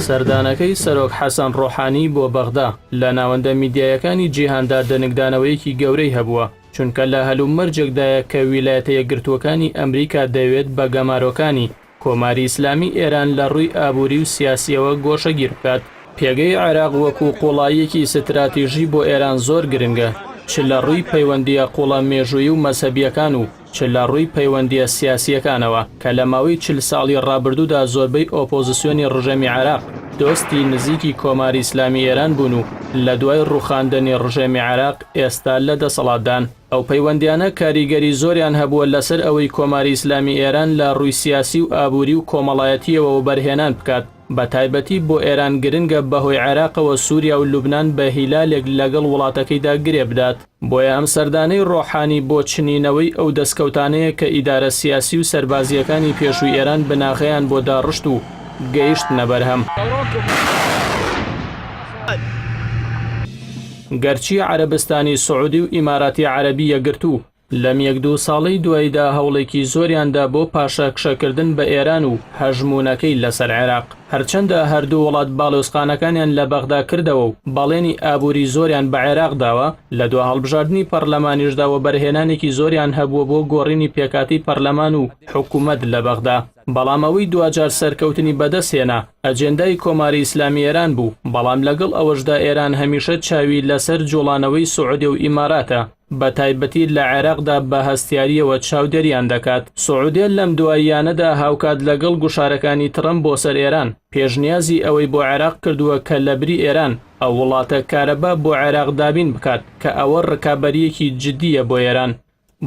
سەردانەکەی سەرۆک حەسەن ڕۆحانی بۆ بەغدا لە ناوەندە میدیایەکانی جیهاندا دەنگدانەوەیەکی گەورەی هەبووە، چونکە لە هەلومەرجێکدایە کە ویلایەتە یەکگرتووەکانی ئەمریکا دەیەوێت بە گەمارۆکانی کۆماری ئیسلامی ئێران لە ڕووی ئابووری و سیاسییەوە گۆشەگیر بکات. پێگەی عێراق وەکوو قووڵاییەکی ستراتیژی بۆ ئێران زۆر گرنگە، چ لە ڕووی پەیوەندییە قووڵە مێژوویی و مەزهەبییەکان و چ لە ڕووی پەیوەندییە سیاسییەکانەوە کە لە ماوەی 40 ساڵی ڕابردوودا زۆربەی ئۆپۆزسیۆنی ڕژێمی عێراق دۆستی نزیکی کۆماری ئیسلامی ئێران بوون و لە دوای ڕووخاندنی ڕژێمی عێراق ئێستا لە دەسەڵاتدان. ئەو پەیوەندیانە کاریگەری زۆریان هەبووە لەسەر ئەوەی کۆماری ئیسلامی ئێران لە ڕووی سیاسی و ئابووری و کۆمەڵایەتییەوە وەبەرهێنان بکات، بەتایبەتی بۆ ئێران گرنگە بەهۆی عێراقەوە سووریا و لوبنان بە هیلالێک لەگەڵ وڵاتەکەیدا گرێ بدات. بۆیە ئەم سەردانەی ڕۆحانی بۆ چنینەوەی ئەو دەستکەوتانەیە کە ئیدارە سیاسی و سەربازییەکانی پێشووی ئێران بناغەیان بۆ داڕشت و گەیشتنە بەرهەم. گەرچی عەرەبستانی سعودی و ئیماراتی عەرەبی یەکگرتوو لەم یەک دوو ساڵەی دواییدا هەوڵێکی زۆریان دا بۆ پاشەکشەکردن بە ئێران و هەژموونەکەی لەسەر عێراق. هەرچەندە هەردوو وڵات باڵیۆزخانەکانیان لە بەغدا کردەوە و بەڵێنی ئابووری زۆریان بە عێراق داوە، لە دوا هەڵبژاردنی پەرلەمانیشدا وەبەرهێنانێکی زۆریان هەبووە بۆ گۆڕینی پێکهاتەی پەرلەمان و حکومەت لە بەغدا. بەڵام ئەوەی دواجار سەرکەوتنی بەدەست هێنا، ئەجێندای کۆماری ئیسلامی ئێران بوو، بەڵام لەگەڵ ئەوەشدا ئێران هەمیشە چاوی لەسەر جوڵانەوەی سعودیە و ئیماراتە، بەتایبەتی لە عێراقدا بە هەستیارییەوە چاودێریان دەکات. سعودیە لەم دواییانەدا هاوکات لەگەڵ گوشارەکانی ترەمپ بۆ سەر ئێران، پێشنیازی ئەوەی بۆ عێراق کردووە کە لەبری ئێران، ئەو وڵاتە کارەبا بۆ عێراق دابین بکات، کە ئەوە ڕکابەرییەکی جدییە بۆ ئێران.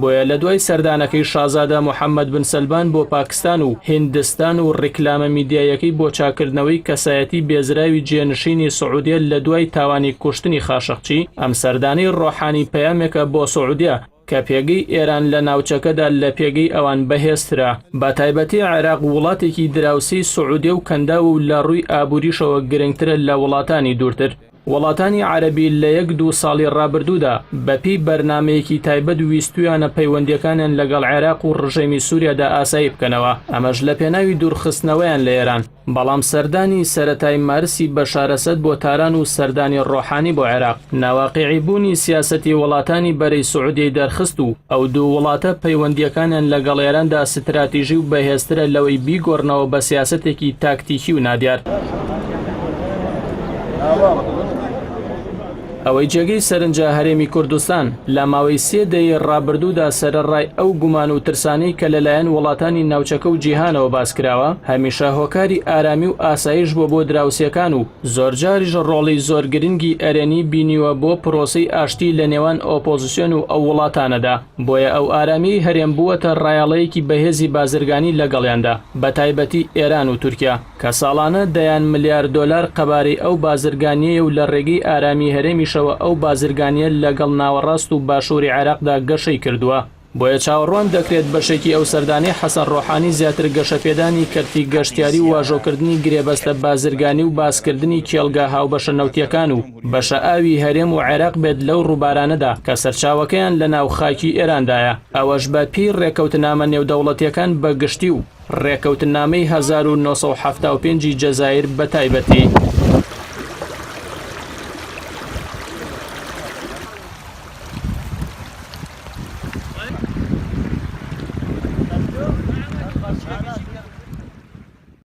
بۆیە لە دوای سەردانەکەی شازادە محەمەد بن سەلمان بۆ پاکستان و هیندستان و ڕیکلامە میدیاییەکەی بۆ چاککردنەوەی کەسایەتی بێزراوی جێنشینی سعودیە لە دوای تاوانی کوشتنی خاشقچی، ئەم سەردانەی ڕۆحانی پەیامێکە بۆ سعودیە کە پێگەی ئێران لە ناوچەکەدا لە پێگەی ئەوان بەهێزترە. بەتایبەتی عێراق وڵاتێکی دراوسێی سعودیە و کەنداوە و لە ڕووی ئابووریشەوە گرنگترە لە وڵاتانی دوورتر. وڵاتانی عەرەبی لە یەک دوو ساڵی ڕابردوودا بەپێی بەرنامەیەکی تایبەت ویستوویانە پەیوەندییەکانیان لەگەڵ عێراق و ڕژێمی سووریادا ئاسایی بکەنەوە، ئەمەش لەپێناوی دوورخستنەوەیان لە ئێران. بەڵام سەردانی سەرەتای مارسی بەشار ئەسەد بۆ تاران و سەردانی ڕۆحانی بۆ عێراق، ناواقیعی بوونی سیاسەتی وڵاتانی بەرەی سعودیەی دەرخست و ئەو دوو وڵاتە پەیوەندییەکانیان لەگەڵ ئێراندا ستراتیژی و بەهێزترە لەوەی بیگۆڕنەوە بە سیاسەتێکی تاکتیکی و نادیار. ئەوەی جێگەی سەرنجە هەرێمی کوردستان لە ماوەی سێ دەیەی ڕابردوودا سەرەڕای ئەو گومان و ترسانەی کە لەلایەن وڵاتانی ناوچەکە و جیهانەوە باسکراوە هەمیشە هۆکاری ئارامی و ئاسایش بووە بۆ دراوسێکان و زۆرجاریش ڕۆڵی زۆر گرنگی ئەرێنی بینیوە بۆ پرۆسەی ئاشتی لە نێوان ئۆپۆزسیۆن و ئەو وڵاتانەدا، بۆیە ئەو ئارامیەی هەرێم بووەتە ڕایەڵەیەکی بەهێزی بازرگانی لەگەڵیاندا، بەتایبەتی ئێران و تورکیا، کە ساڵانە دەیان ملیار دۆلار قەبارەی ئەو بازرگانیەیە و لە ڕێگەی ئارامی هەرێمیشەوە ئەو بازرگانیە لەگەڵ ناوەڕاست و باشووری عێراقدا گەشەی کردووە. بۆیە چاوەڕوان دەکرێت بەشێکی ئەو سەردانەی حەسەن ڕۆحانی زیاتر گەشەپێدانی کەرتی گەشتیاری و واژۆکردنی گرێبەستە بازرگانی و باسکردنی کێڵگە هاوبەشە نەوتییەکان و بەشە ئاوی هەرێم و عێراق بێت لەو ڕووبارانەدا کە سەرچاوەکەیان لە ناو خاکی ئێراندایە ئەوەش بە پێی ڕێکەوتنامە نێودەوڵەتییەکان بە گشتی و ڕێکەوتنامەی 1975 ی جەزایر بە تایبەتی.